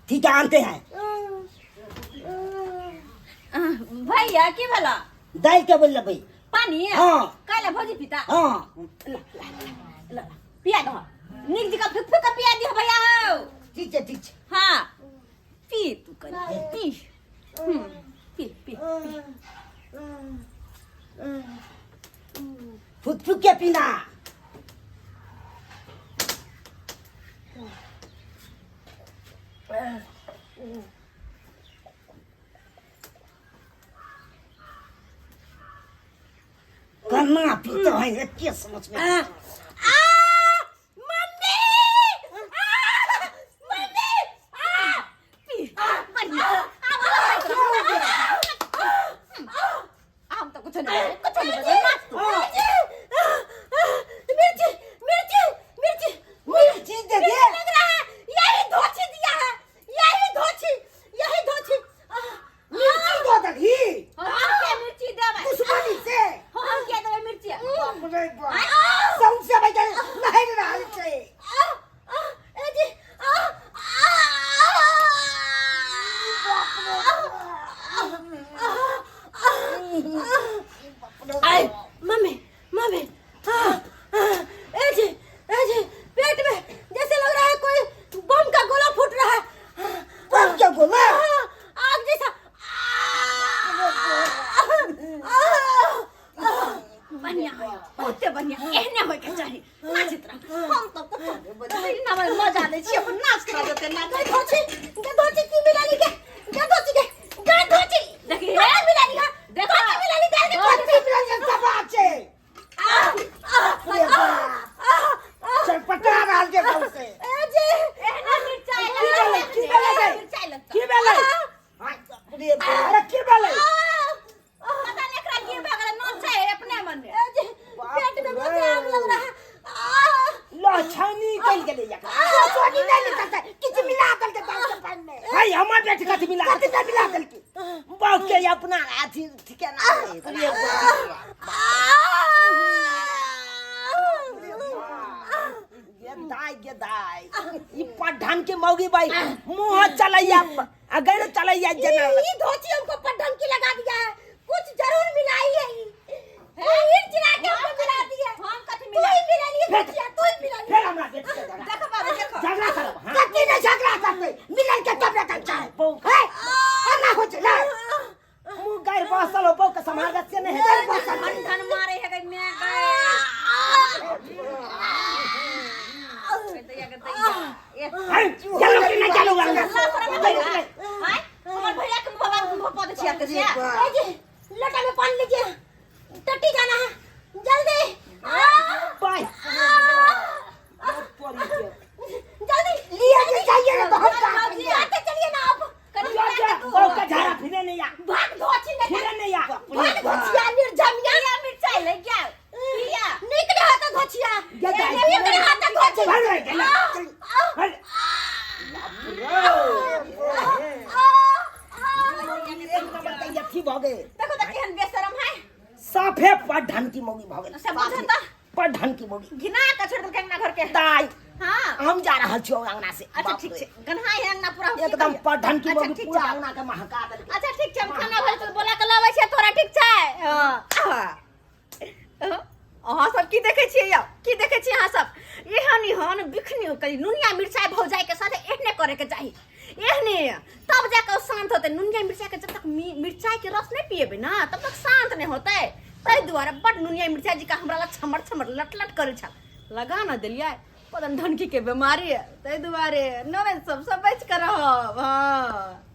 ठीक है, आनते हैं। भैया, की भेला? दालि के बोल लेबै। पानी? हाँ। काल्हि भौजी पिता। हाँ। ला ला ला, पिया दह नीक जकाँ, फुक फुक के पिया दिह भैया हौ। ठीक छै, ठीक छै। हाँ, पी तू कनि पी। पी पी पी। फुक फुक के पीना। कन्ना पीते है, एके समझ में। आ, मम्मी, आ, मम्मी, आ, पी बढ़िया। हम तो कुछ नहीं बोले, कुछ नहीं बोले, नाच तू। मिर्ची, मिर्ची, मिर्ची। मिर्ची दे दे। लग रहा है यही धोची दिया है, यही धोची, यही धोची। मिर्ची दो दही। हम के मिर्ची देबै? दुश्मनी से। हम के देबै मिर्ची? बाप रे बाप, सौंसे बैठल नहर रहल छै। ए जी, आ आ, मम्मी, मम्मी, हाँ, हाँ, ए जी, ए जी, पेट में जैसे लग रहा है कोई बम का गोला फूट रहा है। बम का गोला? हाँ, आग जैसा। बढ़िया है, बहुते बढ़िया। एहने होय के चाही। नाचित रह। हम तो कुछ ना मजा लै छी अपन, नाच रह जेतै, नाच। गधोची, गधोची, की मिलाली के गधोची के गधोची, देखी हे मिलाली का देखो, मिलाली दाल के। कथी मिलल छै? सब छै। रे बाप, चटपटा रहल छै सौंसे। ए जी, एहने मिरचाई। की भेलै? की भेलै? मिरचाई लगता। की भेलै? रे बाप, अरे की भेलै? पता नहीं एकरा की भऽ गेलै, नोन छै अपने मन में। ए जी, पेट में बहुत आग लग रहा है। लछनी कल गेलै एकरा। लछनी नहि निकलतै, किछु मिला देलकै दाल के पानि में। हाय, हमर बेटी कथी मिला? कथी नहि मिला देलकै? बाप के अपना अथी ठिकाना रे बाप। गे दाई, गे दाई, ई पढ़न के मौगी बाई मुंह चलैया अगर चलैया जना। ये धोती हमको पटन की लगा दिया है, कुछ जरूर मिलाई है। ये चिरा के हमको मिला दिया। हम कथी मिला? तू ही मिला लिए धोतिया, तू ही मिला लिए। फिर हमरा बेटी के झगड़ा। देखो बाबू, देखो। झगड़ा करब? हाँ? कथी नहीं झगड़ा करते, मिलन के तब रखल चाहे है ना हो ना मुंह गाय बसल हो, बहू के सम्हारत से नहीं है बसल। धन धन मारे है गई मैं गए। हाय, चलो कि नहीं चलो अंदर? हमर भैया के मुंह मुंह पद छिया के छिया। ए जी, लोटा में पानी लीजिए, टट्टी जाना है, जल्दी। बाय। जल्दी। लिए के चाहिए ना तो हम का जी आते चलिए ना आप। बहू का झाड़ा फिरे नहीं आ। भाग धोची नहीं। फिरे नहीं आ। भाग धोचिया, निर्जमिया मिर्चाई ले गया पिया निकले हाथ धोचिया। ये दाई। निकले हाथ धोची। चल रे, चल चल। एक नंबर के अथी भऽ गेल। देखो तो केहन बेशरम है। साफे पढ़न की मौगी भऽ गेल। सब बुझत त। पढ़न की मौगी। घिना के छोड़ देलकै अंगना घर के। दाई। हाँ। हम जा रहल छियौ अंगना से। अच्छा। बाप ठीक रे। छै, गन्हाई है अंगना पूरा। एकदम पढ़न की अच्छा, मौगी। ठीक पूरा छै। अंगना के महका देलकै। अच्छा, ठीक छै, हम खाना भेल तऽ बोला के लाबै छियै तोरा, ठीक छै? हाँ। अहाँ सब की देखै छियै यौ? की देखै छियै अहाँ सब? एहन एहन बिखनी करी नुनिया मिरचाइ भौजाई के साथे एहने करे के चाही, एहने, तब जाके ओ शांत होतै। नुनिया मिरचाइ के जब तक मिरचाइ के रस नहि पिएबै ना, तब तक शांत नहि होतै। ताहि दुआरे बड नुनिया मिरचाइ जी का हमरा लग छमर छमर लट लट करै छल, लगा न देलियै। पता नहि ढनकी के बीमारी है, ताहि दुआरे ननद सब सब बचि कऽ रहब। हाँ।